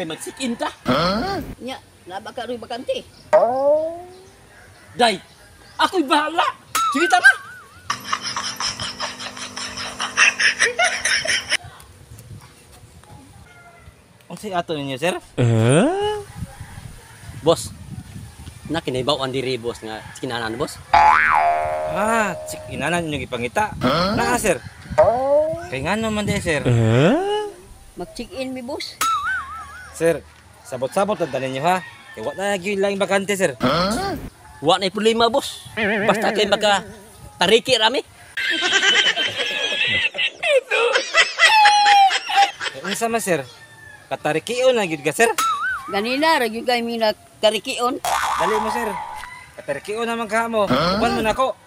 Mag-check-in ta. Nya, naa ba karoy bakante? Day, ako'y bahala. Sige, tara. Unsay ato ninyo, sir? Boss, na kinahibaw-an diri, boss, nga kinanan, boss. Ah, check inanan ninyo gipangita. Naa, sir. Kay ngano man di, sir? Mag-check-in mi, boss. Sir, sabot-sabot ang ninyo ha. Kay wa na gyud laing bakante, sir. Wa na problema, boss. Basta kay maka tariki rami. Eh, unsa man, sir? Katarikion na gyud ka, sir. Ganina ra gyud kay mi nagkarikion. Dali mo, sir. Katarikion naman ka mo. Uban mo nako.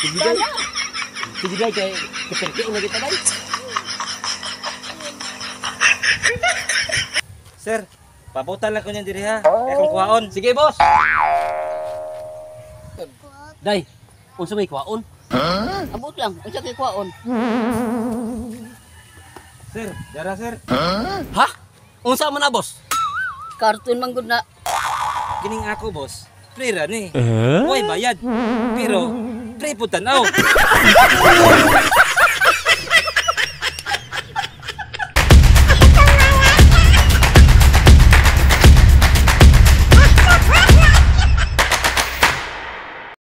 Sige day. Sige day kay katariki na kita, day. Sir, pabutan lang ko niyan diri ha. Kay akong kuhaon. Sige, boss. Day, unsa may kuhaon? Abot lang, unsa kay kuhaon? Sir, dara, sir. Ha? Unsa man na, boss? Karton man gud na. Kining ako, boss. Free ra ni. Way bayad. Pero free pud tan-aw.